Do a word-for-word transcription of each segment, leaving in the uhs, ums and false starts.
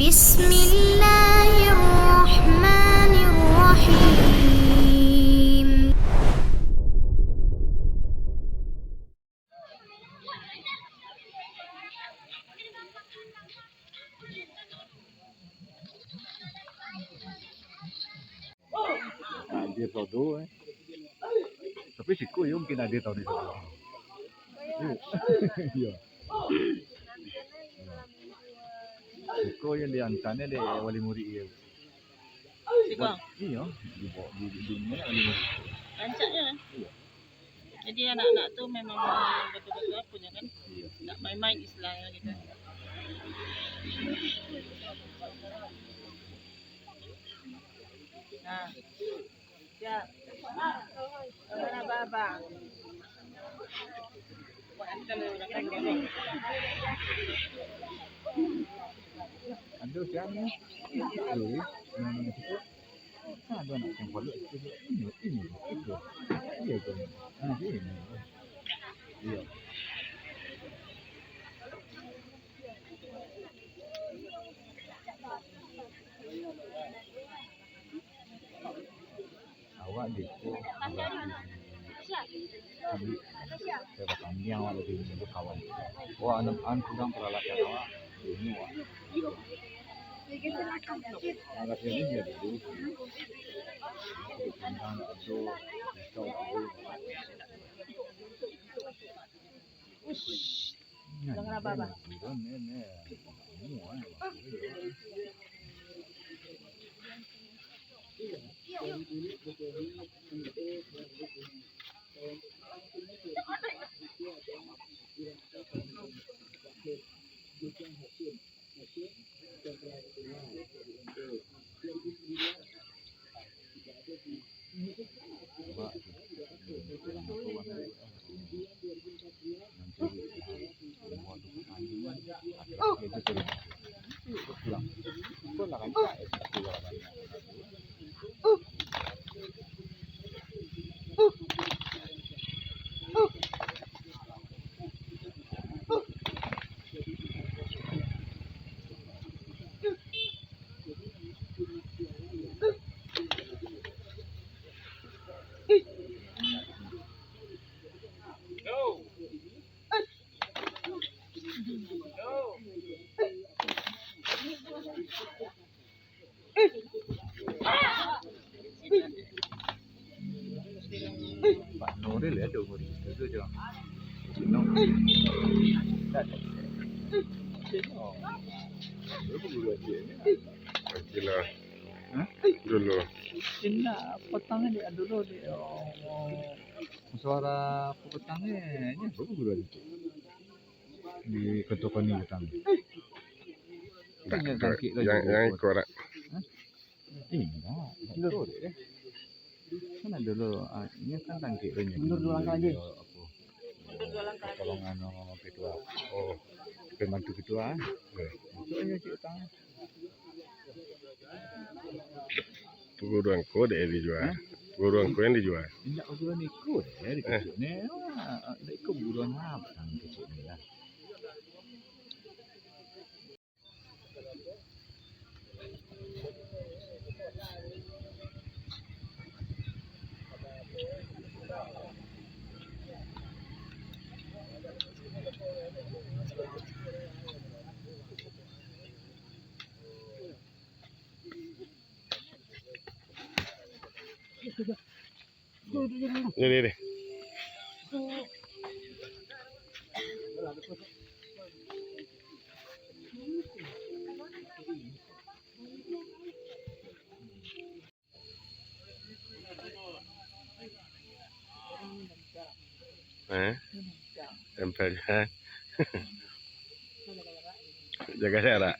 Bismillahirrahmanirrahim. Nah, dia produk, eh. Tapi siko yo mungkin ada tahun ni. Iya. Iya. Siko yang diantarnya dek wali murid dia. Siko? Iyo, di, di, di, di mana wali murid? Rancaknya. Iya. Jadi anak-anak tu memang betul-betul apa nya kan? Iya. Nggak main-main istilahnya gitu. Nah, siap. Mana abang? Aduh, siapa ni? Aduh, yang mana situ? Kan ada anak yang balik situ. Ini, ini, itu. Iya, tu. Ah, ini. Iya. Awak di ko, awak di, di, saya batandiang awak di, di kawan. Wah, anak an kurang peralatan awak, ini awak. Anak ini dia dulu. Tentang itu, pisau dulu. Jangan apa-apa. Pak Nuril ya, tu murid. Itu je. Cino. Tak ada. Cino. Berapa guru adik ni? Gila. Hah? Dulu. Indak, petang ni dulu ni. Oh. Suara petang ni, ni berapa guru adik? Di ketukan ni petang. Tak, yang, yang ikut tak? Hah? Indak, indak ikut deh. Kan dulu, ah, ini kan tangkik tu. Mundur dua langkah lagi. Apo? Mundur dua langkah lagi. Tolong anu ketua. Oh, pembantu ketua. Ya. Masuk aja cik utang. Perguruan ko dek dijua. Hah? Perguruan ko yang dijua. Indak perguruan iko deh, di kecil ni. Ah, indak iko perguruan apo, kecil ni lah. Deh, deh, deh. Eh? Tempel, eh? Jaga jarak.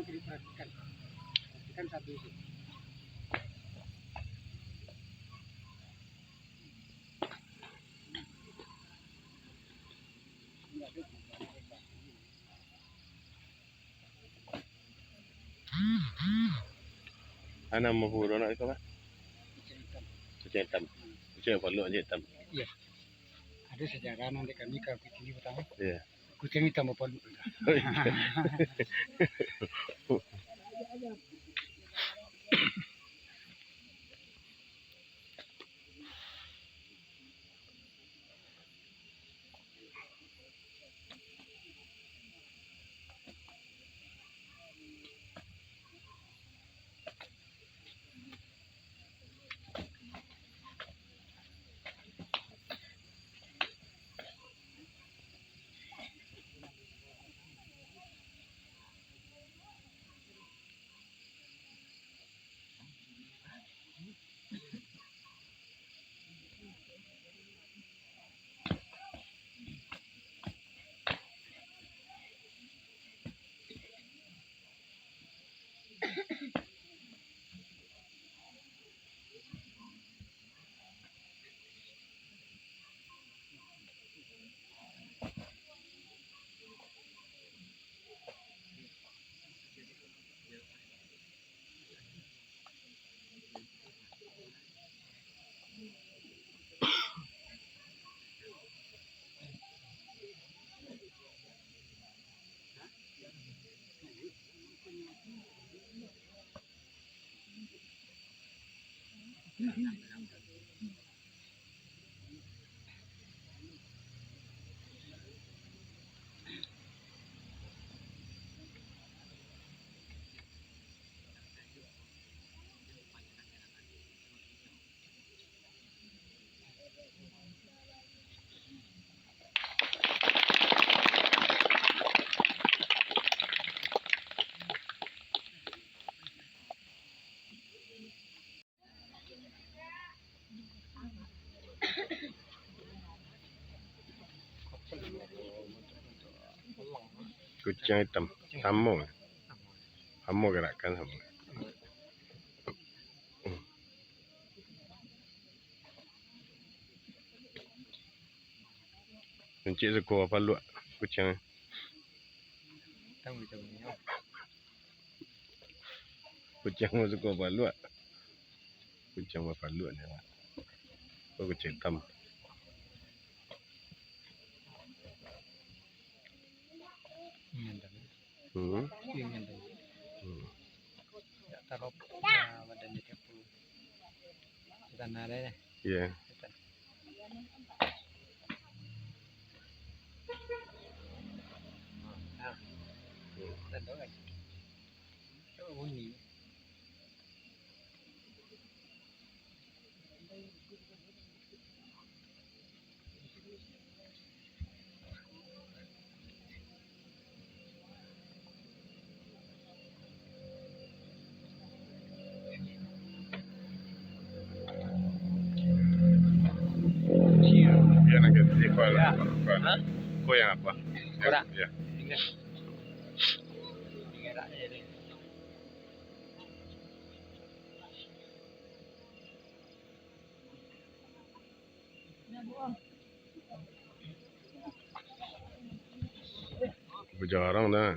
Perhatikan, perhatikan satu itu. Anak mah buruak nak iko, Pak? Kuciang hitam. Kuciang hitam. Hmm. Kuciang paluak, kuciang hitam. Iya. Ada sejarah nan di kami ka kuciang hitam. Iya. Kuciang hitam bapaluak. Kuciang hitam, samo. Samo garakan, samo. Kuciang suko bapaluak, kuciang. Kuciang suko bapaluak. Kuciang bapaluak ni, Pak. Oh, kuciang hitam. Hmm. Hmm. Iyo. Iyo, nan katigo, Pak. Hah? Ko nan apo? Korak. Iyo. Tingga. Tingga dak jadi. Bajarang dah.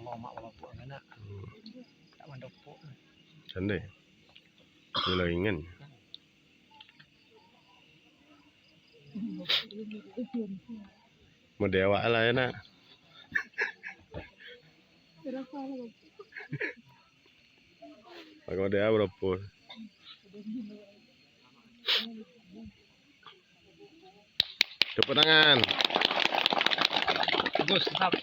Kalau mak bapak anak, hmm, tak mandopok. Candai. Mula ingin. Mode awak lah, yo nak. Mako dia barapo? Tepuk tangan. Bagus, mantap.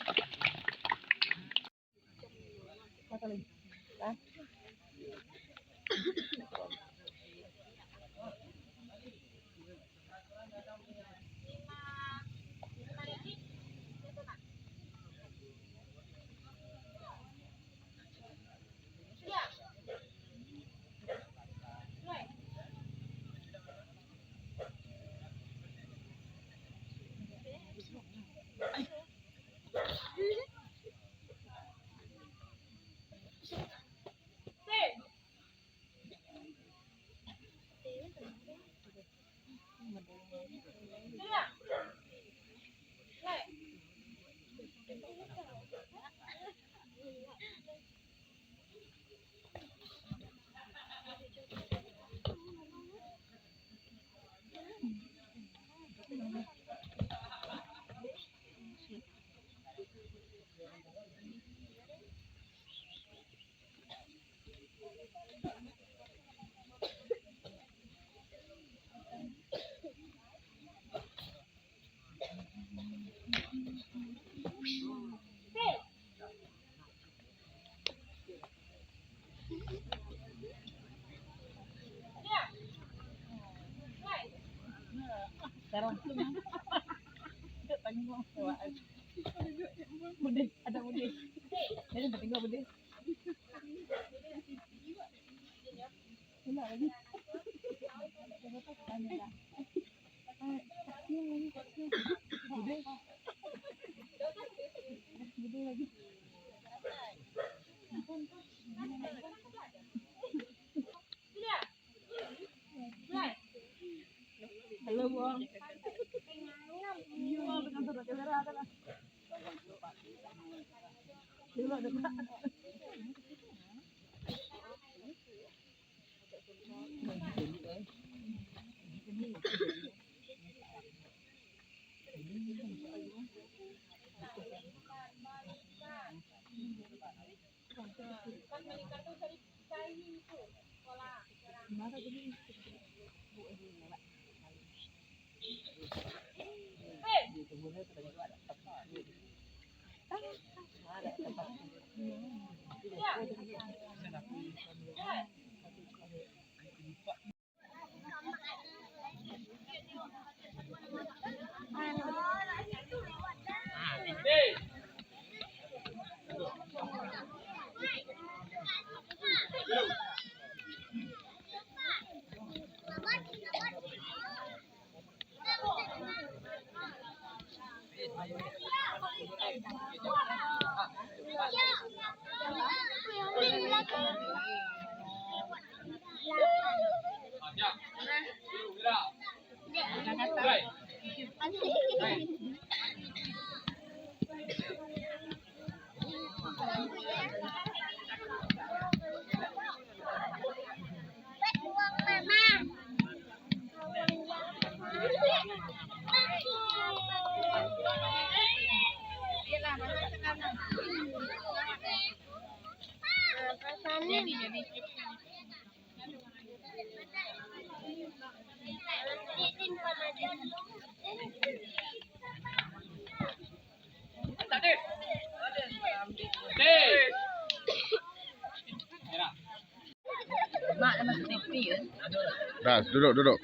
Dah, duduk, duduk.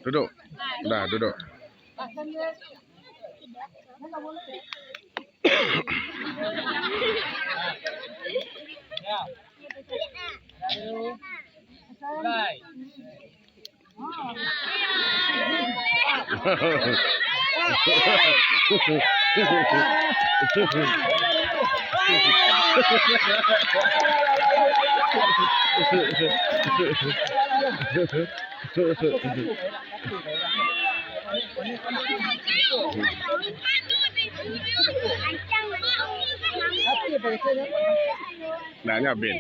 Duduk. Dah, duduk. Nah, nyo Ben.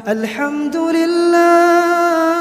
Alhamdulillah.